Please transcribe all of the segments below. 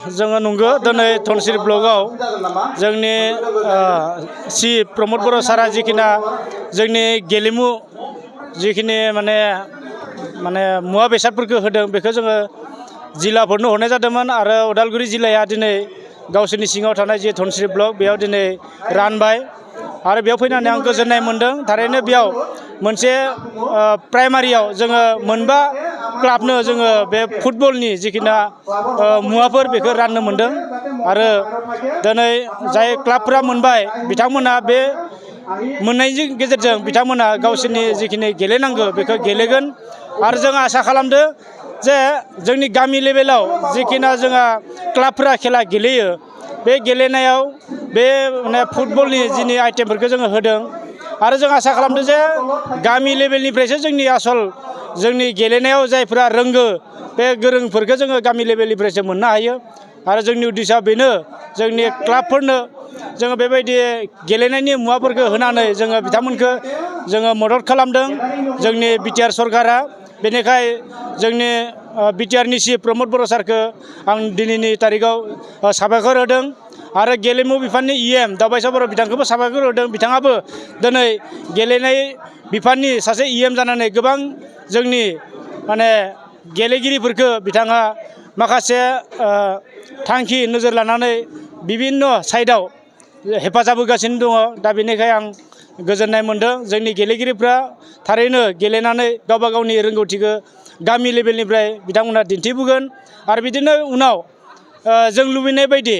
जोङो नंगौ दिनै धनसिरि ब्लकआव जोंनि चिफ प्रमद बर' सारा जिखिना जोंनि गेलेमु जिखिनि माने मुवा बेसादफोरखौ होदों बेखौ जोङो जिल्लाफोरनो हरनाय जादोंमोन आरो उदालगुरि जिल्लाया दिनै गावसोरनि सिङाव थानाय जि धनसिरि ब्लक बेयाव दिनै रानबाय आरो बेयाव फैनानै आं गोजोननाय मोन्दों। थारैनो बेयाव मोनसे प्राइमारियाव जोङो मोनबा क्लाबनो जोङो बे फुटबलनि जिखिना मुवाफोर बेखौ राननो मोन्दों आरो दिनै जाय क्लाबफोरा मोनबाय बिथांमोना बे मोननायनि गेजेरजों बिथांमोना गावसोरनि जिखिनि गेलेनांगौ बेखौ गेलेगोन आरो जों आसा खालामदों जे जोंनि गामि लेभेलाव जिखिना जोंहा क्लाबफोरा खेला गेलेयो बे गेलेनायाव बे फुटबलनि जिनि आइटेमफोरखौ जोङो होदों आरो जों आसा खालामदों जे गामि लेभेलनिफ्रायसो जोंनि आसल जोंनि गेलेनायाव जायफोरा रोंगो बे गोरोंफोरखौ जोङो गामि लेभेलनिफ्रायसो मोननो हायो आरो जोंनि उद्देश्यआ बेनो जोंनि क्लाबफोरनो जोङो बेबायदि गेलेनायनि मुवाफोरखौ होनानै जोङो बिथांमोनखौ जोङो मदद खालामदों जोंनि बिटिआर सरकारा। बेनिखाय जोंनि बिटिआरनि चिफ प्रमद बर' सारखौ आं दिनैनि तारिखआव साबायखर होदों आरो गेलेमु बिफाननि इएम दावबायसा बर' बिथांखौबो साबायखर होदों। बिथाङाबो दिनै गेलेनाय बिफाननि सासे इएम जानानै गोबां जोंनि गेलेगिरिफोरखौ बिथाङा माखासे थांखि नोजोर लानानै बिभिन्न साइडआव हेफाजाब होगासिनो दङ। दा बेनिखाय आं गोजोननाय मोन्दों जोंनि गेलेगिरिफ्रा थारैनो गेलेनानै गावबा गावनि रोंगौथिखौ गामि लेभेलनिफ्राय बिथांमोना दिन्थिबोगोन आरो बिदिनो उनाव जों लुबैनाय बायदि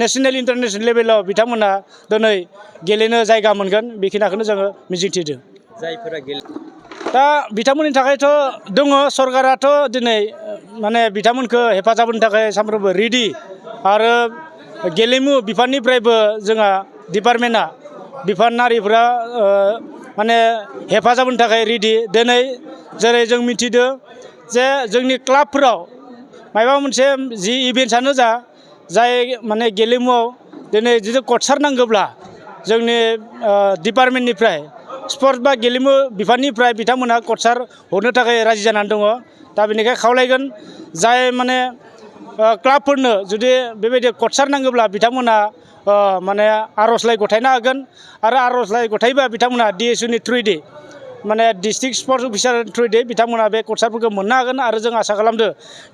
नेसनेल इन्टारनेसनेल लेभेलाव बिथांमोना दिनै गेलेनो जायगा मोनगोन बेखिनिखौनो जोङो मिजिंथिदों। जायफोरा दा बिथांमोननि थाखायथ' दङ सरकाराथ' दिनै बिथांमोनखौ हेफाजाब होनो थाखाय सानफ्रोमबो रेडि आरो गेलेमु बिफाननिफ्रायबो जोंहा डिपार्टमेन्टआ बिफानारिफ्रा हेफाजाब होनो थाखाय रेडि। दिनै जेरै जों मिथिदों जे जोंनि क्लाबफोराव माबा मोनसे जि इभेन्टसानो जा जाय गेलेमुआव दिनै जुदि कचार नांगौब्ला जोंनि डिपार्टमेन्टनिफ्राय स्पर्ट्स बा गेलेमु बिफाननिफ्राय बिथांमोनहा कचार हरनो थाखाय राजि जानानै दङ। दा बेनिखाय खावलायगोन जाय क्लाबफोरनो जुदि बेबायदि कचार नांगौब्ला बिथांमोना आर'जलाइ गथायनो हागोन आरो आर'जलाइ गथायबा बिथांमोना DSUनि थ्रुयै डिस्ट्रिक्ट स्पर्ट्स अफिसारनि थ्रुयै बिथांमोना बे कचारफोरखौ मोननो हागोन आरो जों आसा खालामदों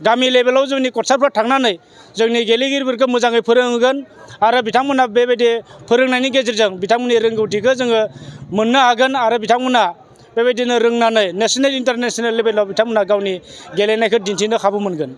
गामि लेभेलाव जोंनि कचारफ्रा थांनानै जोंनि गेलेगिरिफोरखौ मोजाङै फोरोंहोगोन आरो बिथांमोना बेबायदि फोरोंनायनि गेजेरजों बिथांमोननि रोंगौथिखौ जोङो मोननो हागोन आरो बिथांमोना बेबायदिनो रोंनानै नेसनेल इन्टारनेसनेल लेभेलाव बिथांमोना गावनि गेलेनायखौ दिन्थिनो खाबु मोनगोन।